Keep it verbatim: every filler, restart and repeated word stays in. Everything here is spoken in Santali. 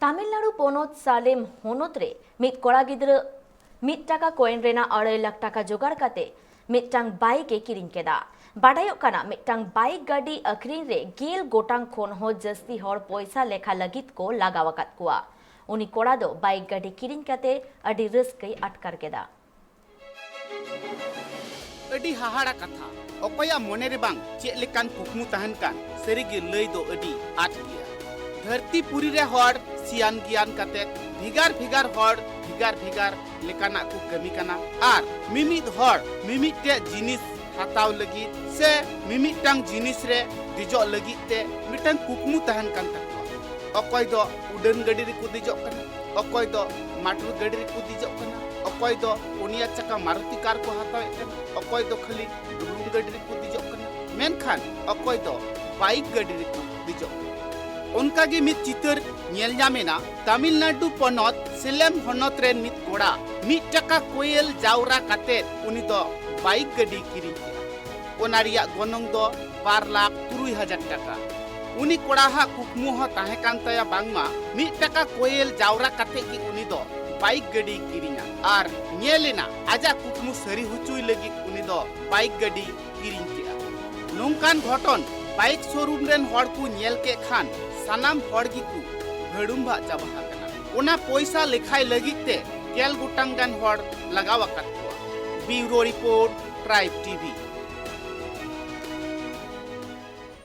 ᱛᱟᱢᱤᱞᱱᱟᱲᱩ ᱯᱚᱱᱚᱛ ᱥᱟᱞᱮᱢ ᱦᱚᱱᱚᱛ ᱨᱮ ᱢᱤᱫ ᱠᱚᱲᱟ ᱜᱤᱫᱽᱨᱟᱹ ᱢᱤᱫ ᱴᱟᱠᱟ ᱠᱚᱭᱮᱱ ᱨᱮᱱᱟᱜ ᱟᱲᱟᱭ ᱞᱟᱠᱷ ᱴᱟᱠᱟ ᱡᱚᱜᱟᱲ ᱠᱟᱛᱮ ᱢᱤᱫᱴᱟᱝ ᱵᱟᱭᱤᱠ ᱮ ᱠᱤᱨᱤᱧ ᱠᱮᱫᱟ᱾ ᱵᱟᱰᱟᱭᱚᱜ ᱠᱟᱱᱟ, ᱢᱤᱫᱴᱟᱝ ᱵᱟᱭᱤᱠ ᱜᱟᱹᱰᱤ ᱟᱹᱠᱷᱨᱤᱧ ᱨᱮ ᱜᱮᱞ ᱜᱚᱴᱟᱝ ᱠᱷᱚᱱ ᱦᱚᱸ ᱡᱟᱹᱥᱛᱤ ᱦᱚᱲ ᱯᱚᱭᱥᱟ ᱞᱮᱠᱷᱟ ᱞᱟᱹᱜᱤᱫ ᱠᱚ ᱞᱟᱜᱟᱣ ᱟᱠᱟᱫ ᱠᱚᱣᱟ᱾ ᱩᱱᱤ ᱠᱚᱲᱟ ᱫᱚ ᱵᱟᱭᱤᱠ ᱜᱟᱹᱰᱤ ᱠᱤᱨᱤᱧ ᱠᱟᱛᱮ ᱟᱹᱰᱤ ᱨᱟᱹᱥᱠᱟᱹᱭ ᱟᱴᱠᱟᱨ ᱠᱮᱫᱟ᱾ ᱟᱹᱰᱤ ᱦᱟᱦᱟᱲᱟ ᱠᱟᱛᱷᱟ᱾ ᱚᱠᱚᱭᱟᱜ ᱢᱚᱱᱮ ᱨᱮ ᱵᱟᱝ ᱪᱮᱫ ᱞᱮᱠᱟᱱ ᱠᱩᱠᱢᱩ ᱛᱟᱦᱮᱱ ᱠᱟᱱ, ᱥᱟᱹᱨᱤᱜᱮ ᱞᱟᱹᱭ ᱫᱚ ᱟᱹᱰᱤ ᱟᱸᱴ ᱜᱮᱭᱟ᱾ ᱫᱷᱟᱹᱨᱛᱤ ᱯᱩᱨᱤ ᱨᱮ ᱦᱚᱲ ᱥᱤᱭᱟᱱ ᱜᱮᱭᱟᱱ ᱠᱟᱛᱮ ᱵᱷᱮᱜᱟᱨ ᱵᱷᱮᱜᱟᱨ ᱦᱚᱲ ᱵᱷᱮᱜᱟᱨ ᱵᱷᱮᱜᱟᱨ ᱞᱮᱠᱟᱱᱟᱜ ᱠᱚ ᱠᱟᱹᱢᱤ ᱠᱟᱱᱟ᱾ ᱟᱨ ᱢᱤᱢᱤᱫ ᱦᱚᱲ ᱢᱤᱢᱤᱫᱴᱮᱡ ᱡᱤᱱᱤᱥ ᱦᱟᱛᱟᱣ ᱞᱟᱹᱜᱤᱫ ᱥᱮ ᱢᱤᱢᱤᱫᱴᱟᱝ ᱡᱤᱱᱤᱥ ᱨᱮ ᱫᱮᱡᱚᱜ ᱞᱟᱹᱜᱤᱫ ᱛᱮ ᱢᱤᱫᱴᱟᱝ ᱠᱩᱠᱢᱩ ᱛᱟᱦᱮᱱ ᱠᱟᱱ ᱛᱟᱠᱚᱣᱟ᱾ ᱚᱠᱚᱭ ᱫᱚ ᱩᱰᱟᱹᱱ ᱜᱟᱹᱰᱤ ᱨᱮᱠᱚ ᱫᱮᱡᱚᱜ ᱠᱟᱱᱟ, ᱚᱠᱚᱭ ᱫᱚ ᱢᱟᱴᱨᱩ ᱜᱟᱹᱰᱤ ᱨᱮᱠᱚ ᱫᱮᱡᱚᱜ ᱠᱟᱱᱟ, ᱚᱠᱚᱭ ᱫᱚ ᱯᱩᱱᱭᱟ ᱪᱟᱠᱟ ᱢᱟᱨᱩᱛᱤ ᱠᱟᱨ ᱠᱚ ᱦᱟᱛᱟᱣᱮᱫ ᱠᱟᱱᱟ, ᱚᱠᱚᱭ ᱫᱚ ᱠᱷᱟᱹᱞᱤ ᱰᱩᱞᱩᱝ ᱜᱟᱹᱰᱤ ᱨᱮᱠᱚ ᱫᱮᱡᱚᱜ ᱠᱟᱱᱟ, ᱢᱮᱱᱠᱷᱟᱱ ᱚᱠᱚᱭ ᱫᱚ ᱵᱟᱭᱤᱠ ᱜᱟᱹᱰᱤ ᱨᱮᱠᱚ ᱫᱮᱡᱚᱜ ᱠᱟᱱᱟ᱾ ᱚᱱᱠᱟ ᱜᱮ ᱢᱤᱫ ᱪᱤᱛᱟᱹᱨ ᱧᱮᱞ ᱧᱟᱢ ᱮᱱᱟ ᱛᱟᱢᱤᱞᱱᱟᱰᱩ ᱯᱚᱱᱚᱛ ᱥᱮᱞᱮᱢ ᱦᱚᱱᱚᱛ ᱨᱮᱱ ᱢᱤᱫ ᱠᱚᱲᱟ ᱢᱤᱫ ᱴᱟᱠᱟ ᱠᱚᱭᱮᱞ ᱡᱟᱣᱨᱟ ᱠᱟᱛᱮ ᱩᱱᱤ ᱫᱚ ᱵᱟᱭᱤᱠ ᱜᱟᱹᱰᱤ ᱠᱤᱨᱤᱧ ᱠᱮᱫᱟ᱾ ᱚᱱᱟ ᱨᱮᱭᱟᱜ ᱜᱚᱱᱚᱝ ᱫᱚ ᱵᱟᱨ ᱞᱟᱠᱷ ᱛᱩᱨᱩᱭ ᱦᱟᱡᱟᱨ ᱴᱟᱠᱟ᱾ ᱩᱱᱤ ᱠᱚᱲᱟᱦᱟᱜ ᱠᱩᱠᱢᱩ ᱦᱚᱸ ᱛᱟᱦᱮᱸ ᱠᱟᱱ ᱛᱟᱭᱟ ᱵᱟᱝᱢᱟ ᱢᱤᱫ ᱴᱟᱠᱟ ᱠᱚᱭᱮᱞ ᱡᱟᱣᱨᱟ ᱠᱟᱛᱮ ᱜᱮ ᱩᱱᱤ ᱫᱚ ᱵᱟᱭᱤᱠ ᱜᱟᱹᱰᱤᱭ ᱠᱤᱨᱤᱧᱟ᱾ ᱟᱨ ᱧᱮᱞ ᱮᱱᱟ ᱟᱡᱟᱜ ᱠᱩᱠᱢᱩ ᱥᱟᱹᱨᱤ ᱦᱚᱪᱚᱭ ᱞᱟᱹᱜᱤᱫ ᱩᱱᱤ ᱫᱚ ᱵᱟᱭᱤᱠ ᱜᱟᱹᱰᱤ ᱠᱤᱨᱤᱧ ᱠᱮᱫᱼᱟ᱾ ᱱᱚᱝᱠᱟᱱ ᱜᱷᱚᱴᱚᱱ ᱵᱟᱭᱤᱠ ᱥᱳᱨᱩᱢ ᱨᱮᱱ ᱦᱚᱲ ᱠᱚ ᱧᱮᱞ ᱠᱮᱫ ᱠᱷᱟᱱ ᱥᱟᱱᱟᱢ ᱦᱚᱲ ᱜᱮᱠᱚ ᱵᱷᱟᱹᱲᱩᱢᱵᱷᱟᱜ ᱪᱟᱵᱟ ᱟᱠᱟᱱᱟ᱾ ᱚᱱᱟ ᱯᱚᱭᱥᱟ ᱞᱮᱠᱷᱟᱭ ᱞᱟᱹᱜᱤᱫ ᱛᱮ ᱜᱮᱞ ᱜᱚᱴᱟᱝ ᱜᱟᱱ ᱦᱚᱲ ᱞᱟᱜᱟᱣ ᱟᱠᱟᱫ ᱠᱚᱣᱟ᱾ ᱵᱤᱭᱩᱨᱳ ᱨᱤᱯᱳᱨᱴ, ᱴᱨᱟᱭᱤᱵᱽ ᱴᱤᱵᱷᱤ᱾